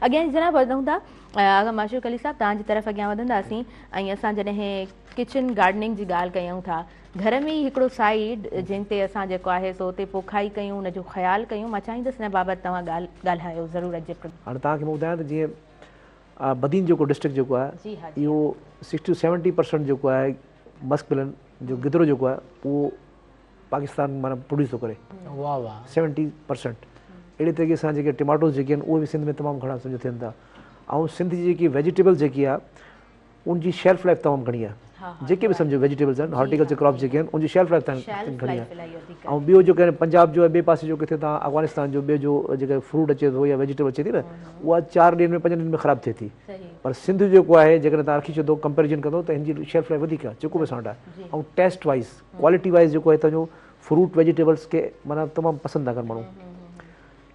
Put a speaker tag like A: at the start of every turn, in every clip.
A: اڳيان جناب وڌون ٿا آغا معشوق علي صاحب توهان جي طرف اڳيان وڌنداسين ۽ اسان جڏهن ڪچن گارڊننگ جي ڳالهه ڪيون ٿا گهر ۾ ئي هڪڙو سائيڊ جنهن تي اسان جيڪو آهي سو اتي پوکائي ڪيون ان جو خيال ڪيون مان چاهيندس ان بابت توهان ڳالهه ڳالهايو ضرور اڄ جي
B: هاڻي توهان کي مان ٻڌايان ته جيئن بدين جيڪو ڊسٽرڪٽ جيڪو آهي اهو سڪسٽي ٽو سيونٽي پرسنٽ جيڪو آهي مسڪ ملن جو گدرو جيڪو آهي اهو پاڪستان معنيٰ پروڊيوس ٿو ڪري
C: واه واه
B: 70% اهڙي طريقي سان جيڪي ٽماٽوز جيڪي آهن اهي به سنڌ ۾ تمام گهڻا سمجهو ٿين ٿا ۽ سنڌ جي جيڪي ويجيٽيبلز جيڪي آهي ان جي شيلف لائف تمام گهڻي آهي جيڪي به سمجهو ويجيٽيبلز آهن هارٽيڪلچر ڪراپس جيڪي آهن ان جي شيلف لائف تمام گهڻي آهي ۽ ٻيو جو ڪنهن پنجاب جو ٻئي پاسي جو ڪٿي تان افغانستان جو ٻيو جو جيڪي فروٽ اچي ٿو يا ويجيٽيبل اچي ٿي نه اها چار ڏينهن ۾ پنجن ڏينهن ۾ خراب ٿئي ٿي پر سنڌ جيڪو آهي جيڪڏهن تان رکي ڇڏو ڪمپيريزن ڪندو ته هن جي شيلف لائف وڌيڪ آهي جيڪو به اسان وٽ آهي ۽ ٽيسٽ وائز ڪوالٽي وائز جيڪو آهي هتان جو فروٽ ويجيٽيبلس کي معنيٰ تمام پسند ٿا ڪن ماڻهو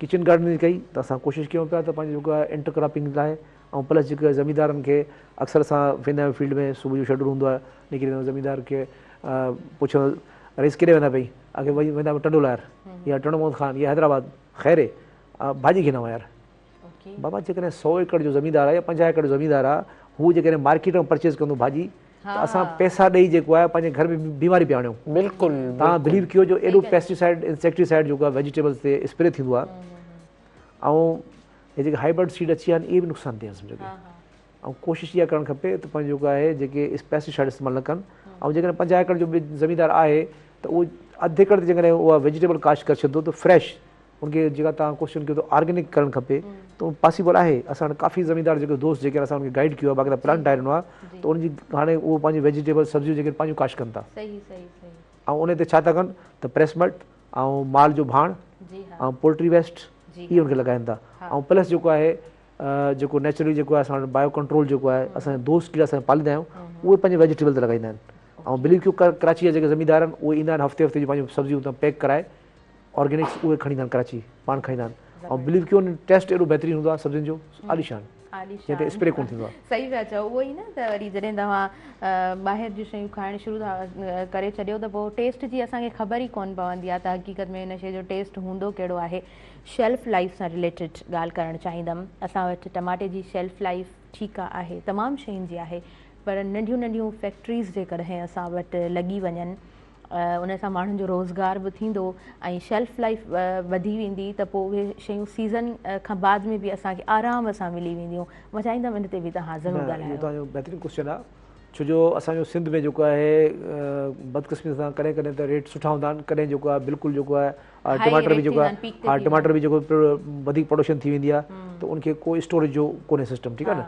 B: ڪچن گارڊننگ ڪئي ته اسان ڪوشش ڪيون پيا ته پنهنجو جيڪو آهي انٽر ڪراپنگ لاء ۽ پلس جيڪي زميندارن کي اڪثر اسان ويندا آهيون فيلڊ ۾ صبح جو شيڊول هوندو آهي نڪري ويندا آهيون زميندار کي پڇيو رئيس ڪيڏي ويندا پئي آکي ويندا آهيون ٽنڊو لاهر يا ٽنڊو محمد خان يا حيدرآباد خير ڀاڄي گهنا يار بابا جيڪڏهن سو ايڪڙ جو زميندار آهي يا 50 ايڪڙ جو زميندار آهي هو جيڪڏهن مارڪيٽ مان پرچيز ڪندو ڀاڄي ته اسان پئسا ڏئي جيڪو آهي پنهنجي گهر ۾ بيماري پيا آڻيون.
C: بلڪل
B: توهان بليو ڪيو جو ايڏو پيسٽيسائيڊ انسيڪٽيسائيڊ جيڪو آهي ويجيٽيبلز تي اسپري ٿيندو آهي ۽ هي جيڪي هائبرڊ سيڊ اچي ويا آهن اهي به نقصان ٿين سمجهو ڪي ۽ ڪوشش اها ڪرڻ کپي ته پنهنجو جيڪو آهي جيڪي پيسٽيسائيڊ استعمال نه ڪن ۽ جيڪڏهن 50 ايڪڙ جو به زميندار آهي ته اهو اڌ ايڪڙ تي جيڪڏهن اها ويجيٽيبل ڪاشت ڪري ڇڏندو ته فريش ان کي جيڪا توهان ڪوشش ڪيو ته آرگينڪ ڪرڻ کپي ته اهو پاسيبل آهي اسان وٽ ڪافي زميندار جيڪي دوست جيڪي اسان ان کي گائيڊ ڪيو آهي باقاعده پلان ٺاهي ڏنو آهي ته ان جي هاڻي اهو پنهنجي ويجيٽيبل سبزيون جيڪي پنهنجون ڪاشت ڪن ٿا ۽ ان تي ڇا ٿا ڪن ته پريس مڊ ۽ مال جو ڀاڻ ۽ پولٽري ويسٽ اهي ان کي لڳائن ٿا ۽ پلس جيڪو آهي جيڪو نيچرلي جيڪو آهي اسان وٽ بايو ڪنٽرول جيڪو آهي اسان جا دوست ڪيڙا اسان پاليندا آهيون اهي پنهنجي ويجيٽيبل تي لڳائيندا آهن ۽ بليو ڪيو ڪراچي جا جيڪي زميندار آهن اهي ايندا آهن هفتي هفتي جون پنهنجون سبزيون اتان پيڪ ڪرائي آرگينڪس اهي کڻي ايندا آهن ڪراچي پاڻ کائيندا آهن ۽ بليو ڪيو ٽيسٽ ايڏو بهترين هوندو آهي سبزين جو عاليشان جنهن تي اسپري ڪونه ٿيندو آهي.
A: صحيح پيا چئو اهو ئي نه ته وري جڏهن توهان ٻاهر جون شيون کائڻ شروع ٿا ڪري ڇڏيو ته پوء ٽيسٽ جي اسان کي خبر ئي ڪونه پوندي آهي ته حقيقت ۾ ان شيء جو ٽيسٽ هوندو ڪهڙو آهي. شيلف لائيف سان رليٽيڊ ڳالهه ڪرڻ چاهيندم اسان وٽ ٽماٽي جي شيلف لائيف ٺيڪ آهي تمام شين جي آهي پر ننڍيون ننڍيون فيڪٽريز جيڪڏهن اسان وٽ لڳي وڃن ان سان ماڻهن جو روزگار به ٿيندو ۽ شيلف لائيف وڌي ويندي ته پوء اهي شيون سيزن کان بعد ۾ به اسان کي آرام سان ملي وينديون. مان چاهيندم ان تي به توهان ضرور
B: نه اهو
A: ڳالهايو.
B: توهان جو بهترين ڪوسچن آهي ڇو جو اسان جو سنڌ ۾ جيڪو آهي بدقسمتي سان ڪڏهن ڪڏهن ته ريٽ سٺا هوندا آهن ڪڏهن جيڪو آهي بلڪل جيڪو آهي
A: هائي
B: ٽماٽر
A: ريٽ
B: به جيڪو
A: ٿيندا آهن پيڪ
B: آهي
A: تي
B: ها
A: ٿي
B: ٽماٽر
A: ويندا
B: به جيڪو وڌيڪ پروڊڪشن ٿي ويندي آهي ته ان کي ڪو اسٽوريج جو ڪونهي سسٽم ٺيڪ آهي نه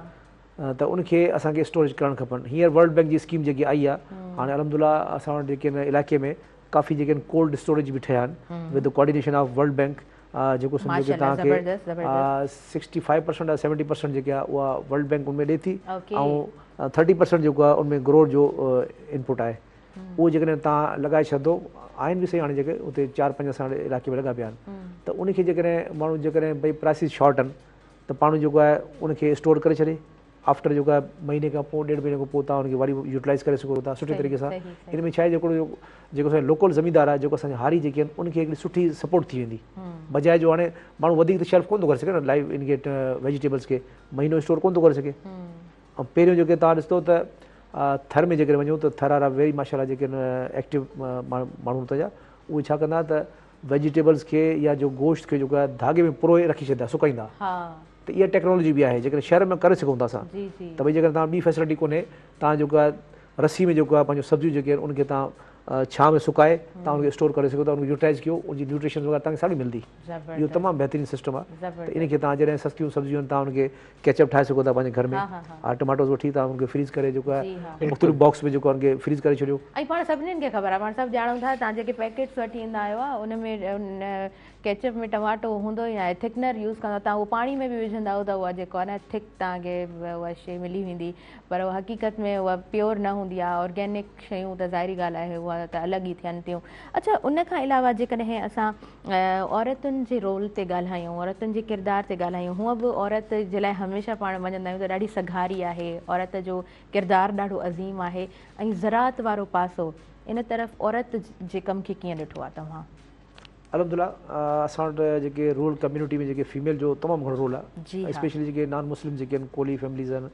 B: ته ان کي اسان کي اسٽوريج ڪرڻ کپن هينئر ورلڊ بينڪ جي اسڪيم جيڪي آئي آهي هاڻي الحمد لله اسان وٽ جيڪي هن علائقي ۾ ڪافي جيڪي آهن ڪولڊ اسٽوريج به ٺهيا آهن with coordination of World Bank جيڪو سمجهو ڪي توهان کي 65% يا 70% جيڪي آهي اها ورلڊ بينڪ ان ۾ ڏي ٿي ۽ 30% جيڪو آهي ان ۾ گروور جو انپوٽ آهي اهو جيڪڏهن توهان لڳائي ڇڏندو آهن به سهي هاڻي جيڪي اتي چار پنج اسان وٽ علائقي ۾ لڳا پيا آهن ته ان کي جيڪڏهن ماڻهو جيڪڏهن ڀئي پرائسز شارٽ آهن ته پاڻ جيڪو آهي ان کي اسٽور ڪري ڇڏي آفٽر جيڪو آهي مهيني کان پوء ڏيڍ مهيني کان پوء توهان ان کي وري يوٽيلائز ڪري سگهو ٿا سٺي طريقي سان ان ۾ ڇا آهي جيڪو جيڪو اسان جو لوڪل زميندار آهي جيڪو اسان جا هاري جيڪي آهن ان کي هڪڙي سٺي سپورٽ ٿي ويندي بجاء جو هاڻي ماڻهو وڌيڪ ته شيلف ڪونه ٿو ڪري سگهي نه لائيو ان کي ويجيٽيبلس کي مهينو اسٽور ڪونه ٿو ڪري سگهي ۽ پهريون جيڪي توهان ڏسندو ته ٿر ۾ جيڪڏهن وڃو ته ٿر وارا ويري ماشاء الله جيڪي آهن ايڪٽو ماڻهو اتان جا اهي ڇا ڪندا ته ويجيٽيبلز کي يا جو گوشت کي جيڪو آهي ڌاڳي ۾ پروئي رکي ڇڏيندا سڪائيندا ته اها ٽيڪنالاجي به آهي جيڪڏهن شهر ۾ ڪري سگهون ٿا اسان ته ڀئي جيڪڏهن توهان ٻي فيسلٽي ڪونهي توهان جيڪو آهي رسي ۾ جيڪو آهي پنهنجو سبزيون جيڪي آهن ان کي توهان ڇانو ۾ سڪائي توهان ان کي اسٽور ڪري سگهو ٿا ان کي يوٽيلائز ڪيو ان جي نيوٽريشن وغيره توهان کي ساڳي ملندي اهو تمام بهترين سسٽم آهي ته ان کي توهان جڏهن سستيون سبزيون آهن توهان ان کي ڪيچپ ٺاهي سگهو ٿا پنهنجي گهر ۾ ها ٽماٽوز وٺي توهان ان کي فريز ڪري جيڪو آهي مختلف باڪس ۾ جيڪو آهي ان کي فريز ڪري ڇڏيو.
A: ۽ پاڻ سڀنين کي خبر آهي پاڻ سڀ ڄاڻون ٿا توهان جيڪي پيڪيٽس وٺي ايندا آهيو ان ۾ ڪيچپ ۾ ٽماٽو هوندو ئي ناهي ٿڪنر يوز ڪندا توهان اهو پاڻي ۾ به وجهندا آهيو ته اها جيڪو آهي نه ٿڪ توهان کي اها شي ملي ويندي پر اها حقيقت ۾ اها پيور نه هوندي آهي آرگينڪ شيون ته ظاهري ڳالهه آهي اها ته الڳ ئي ٿين ٿيون اڇا ان کان علاوه جيڪڏهن اسان عورتن جي رول تي ڳالهايون، عورتن جي ڪردار تي ڳالهايون، هونء به عورت جي لاء هميشه پاڻ مڃندا آهيون ته ڏاڍي سگهاري آهي، عورت جو ڪردار ڏاڍو عظيم آهي ۽ زراعت وارو پاسو ان طرف عورت جي ڪم کي ڪيئن ڏٺو آهي توهان؟
B: الحمدلله اسان وٽ جيڪي رورل ڪميونٽي ۾ جيڪي فيميل جو تمام گهڻو رول آهي اسپيشلي جيڪي نان مسلم جيڪي آهن ڪولي فيمليز آهن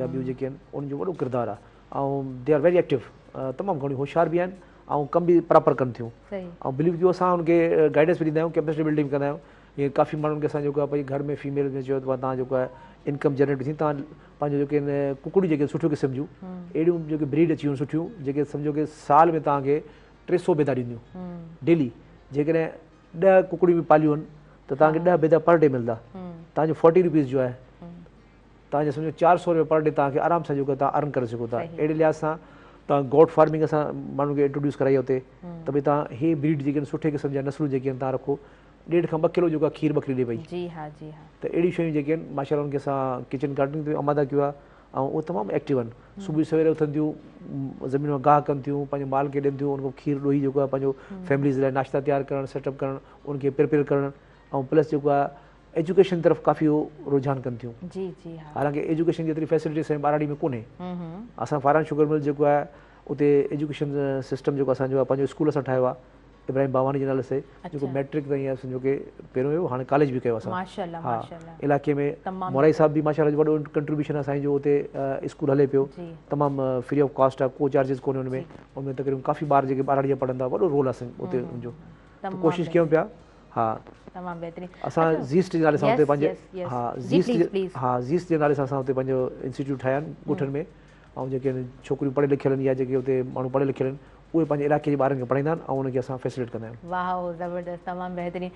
B: يا ٻيون جيڪي آهن انهن جو وڏو ڪردار آهي ۽ they are very active تمام گهڻيون هوشيار به آهن ۽ ڪم به پراپر ڪن ٿيون ۽ بليو ڪيو اسان ان کي گائيڊنس به ڏيندا آهيون ڪيپيسٽي بلڊنگ ڪندا آهيون ائين ڪافي ماڻهن کي اسان جيڪو آهي پنهنجي گهر ۾ فيميل ۾ چيو ته توهان جيڪو آهي انڪم جنريٽ ٿي توهان پنهنجو جيڪي آهن ڪڪڙيون جيڪي سٺيون قسم جون اهڙيون جيڪي بريڊ اچي ويون سٺيون جيڪي سمجهو ڪي سال ۾ توهان کي 300 بيدا ڏينديون ڊيلي جيڪڏهن 10 ڪڪڙيون به پاليون آهن ته توهان کي 10 بيدا پر ڊي ملندا توهان جو 40 روپيز جو آهي توهان جو سمجهو 400 روپيا پر ڊي توهان کي آرام سان جيڪو توهان ارن ڪري سگهو ٿا اهڙي لحاظ سان توهان گوٽ فارمنگ اسان ماڻهن کي انٽروڊيوس ڪرائي اتي ته ڀئي توهان هي بريڊ جيڪي آهن سٺي قسم جا نسلون جيڪي آهن توهان رکو ڏيڍ کان 2 ڪلو جيڪو آهي کير ٻڪري ڏي پئي
A: جي ها جي ها
B: ته اهڙيون شيون جيڪي آهن ماشاء الله ان کي اسان ڪچن گارڊننگ تي آماده ڪيو آهي ۽ اهي تمام ايڪٽو آهن صبح جو سوير اٿن ٿيون زمين مان گاهه ڪن ٿيون پنهنجي مال کي ڏين ٿيون ان کان کير ڏوهي جيڪو آهي پنهنجو فيمليز لاء ناشتا تيار ڪرڻ سيٽ اپ ڪرڻ ان کي پرپيئر ڪرڻ ۽ پلس جيڪو آهي ايجوڪيشن طرف ڪافي هو رجحان ڪن ٿيون
A: جي جي ها
B: حالانڪه ايجوڪيشن جي ايتري فيسلٽي اسان جي ٻهراڙي ۾ ڪونهي اسان فاران شوگر مل جيڪو آهي اتي ايجوڪيشن سسٽم جيڪو اسان جو آهي پنهنجو اسڪول اسان ٺاهيو آهي ابراهيم باواني جي نالي سي جيڪو ميٽرڪ تائين آهي سمجهو ڪي پهريون هيو هاڻي ڪاليج به ڪيو اسان
A: ماشاءالله ماشاءالله
B: علائقي ۾ مورائي صاحب به ماشاءالله جو وڏو ڪنٽريبيوشن آهي سائين جو اتي اسڪول هلي پيو تمام فري آف ڪاسٽ آهي ڪو چارجز ڪونهي ان ۾ ان ۾ تقريبن ڪافي ٻار جيڪي ٻهراڙي جا پڙهن ٿا وڏو رول آهي اتي ان جو ته ڪوشش ڪيون پيا ها
A: تمام بهترين
B: اسان زيسٽ جي نالي سان اتي پنهنجي ها زيسٽ ها زيسٽ جي نالي سان اسان اتي پنهنجو انسٽيٽيوٽ ٺاهيا آهن ڳوٺن ۾ ۽ جيڪي ڇوڪريون پڙهيل لکيل آهن يا جيڪي اتي ماڻهو پڙهيل لکيل آهن اهي پنهنجي علائقي جي ٻارن کي پڙهائيندا آهن ۽ انهن کي اسان فيسليٽ ڪندا آهيون.
A: واهه زبردست تمام بهترين.